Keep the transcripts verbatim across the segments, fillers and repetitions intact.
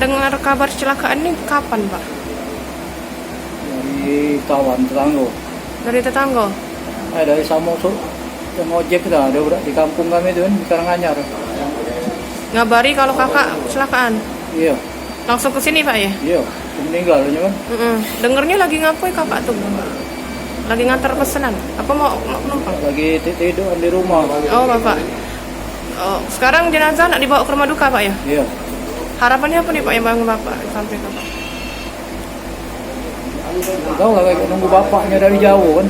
Dengar kabar kecelakaan ni kapan, Pak? Dari kawan tetanggo. Dari tetanggo? Eh, dari samo tu, yang ojek dah, ada budak di kampung kami tu kan, di Karanganyar. Ngabari kalau kakak kecelakaan? Iya. Langsung ke sini, Pak, ya? Iya, meninggal dia kan. Mm-mm. Dengernyo lagi ngapoi kakak tu? Lagi ngantar pesenan? Apa mau, mau penumpang? Lagi ti-, tidur di rumah. Oh, Bapak. Oh, sekarang jenazah nak dibawa ke rumah duka, Pak, ya? Iya. Harapannya apa nih, Pak, yang bangun Bapak sampaikan, Pak? Tahu lah, kayak nunggu bapaknya dari jauh kan.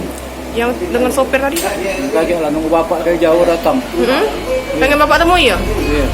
Yang dengan sopir tadi, Pak? Kayak lah nunggu bapak dari jauh datang. Mm-mm. Pengen bapak temui ya? Iya.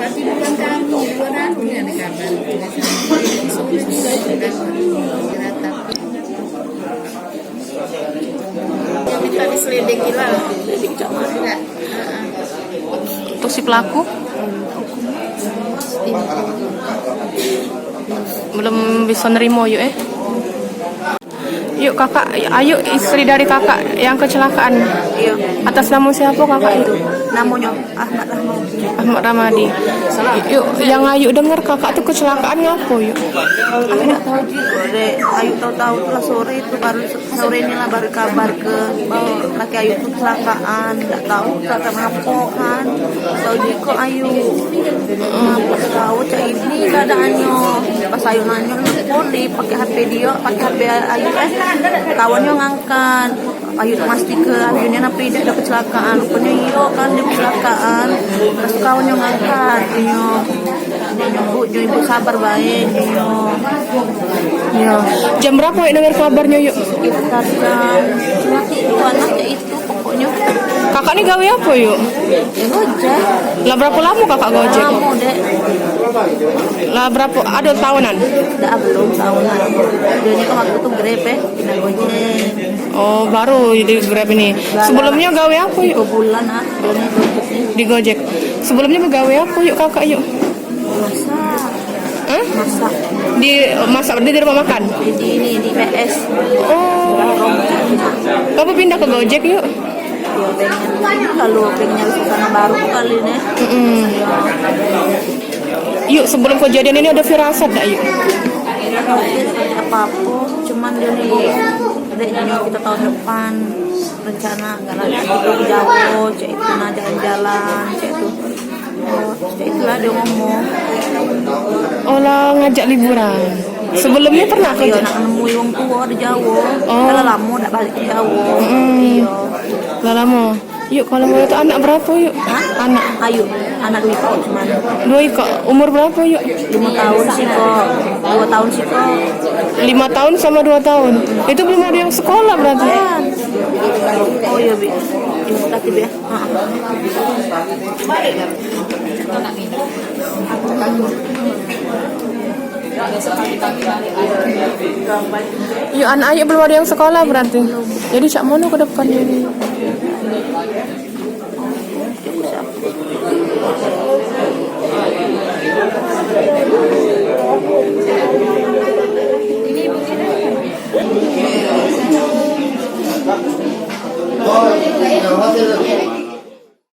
Tapi bukan kami, dua orang punya kabar. Sore juga sudah. Tapi kita diselidiki lah. Enggak. Heeh. Untuk si pelaku? Belum bisa nerimo, yuk, eh. Yuk, kakak, ayu istri dari kakak yang kecelakaan. Iya. Atas nama siapa kakak itu? Namonyo Ahmad Rahmadi. Ahmad Rahmadi. Yuk, yang ayu dengar kakak tu kecelakaan ngapo, yuk? Aku dak tahu juga, Dek. Ayu tahu-tahu tu lah sore itu, baru sore ni lah baru kabar ke bahwa laki ayu tu kecelakaan. Dak tahu kecelakaan ngapo kan. Tahu juga ayu. Pas tahu cak ini keadaannyo. Pas ayu nanyo, nelpon di pakai H P dio, pakai H P ayu kan. Kawannyo ngangkat. Ayu tu mastike ayu ni anak idak ado kecelakaan. Rupanyo iyo kan dio kecelakaan. Pas kawannyo ngangkat, dio nyebut, dio nyebut sabar bae, dio. Yo. Jam berapa, yuk, dengar kabarnyo, yuk? Sekitar jam setengah tiga lah, cak itu pokoknyo. Kakak ni gawe apo, yuk? Ya, Gojek. Lah, berapa lama kakak Gojek? Lama, Dek. Lah, berapa? Ada tahunan? Dah, belum tahunan. Dio ni kan waktu tu Grab, eh, pindah Gojek. Oh, baru di Grab ini. Sebelumnyo gawe apo, yuk? Tiga bulan, ah, belum Gojek ni. Di Gojek. Sebelumnyo begawe apo, yuk, kakak, yuk? Masak. Hah? Masak. Di, masak berarti di rumah makan? Di, di ini, di P S. Oh. Kenapa pindah ke Gojek, yuk? Ya, pengen, kalau pengen nyari suasana baru kali ni. Mm-mm. Yuk, sebelum kejadian ini ada firasat dak, yuk? Apa-apa, cuman dari, dari kita tahun depan rencana agak lagi kita ke Jawa, cak itu, nah, jalan-jalan, cak itu. Oh, cak itulah dia ngomong. Oh, lah ngajak liburan. Sebelumnya pernah ke Iya, Ja- nak nemui wong tua di Jawa. Oh. Dah lama nak balik ke Jawa. Mm-mm. Iya. Lah lama. Yuk, kalau mau itu anak berapa, yuk? Hah? Anak. Ayu, anak dua ikok cuman. Dua ikok. Umur berapa, yuk? Lima tahun siko, dua tahun siko. Lima tahun sama dua tahun. Itu belum ada yang sekolah berarti? Iya. Oh iya, Bi. Iya, tapi, Bi, ya. Yuk, anak ayu belum ada yang sekolah berarti. Jadi cak mono ke depan ini.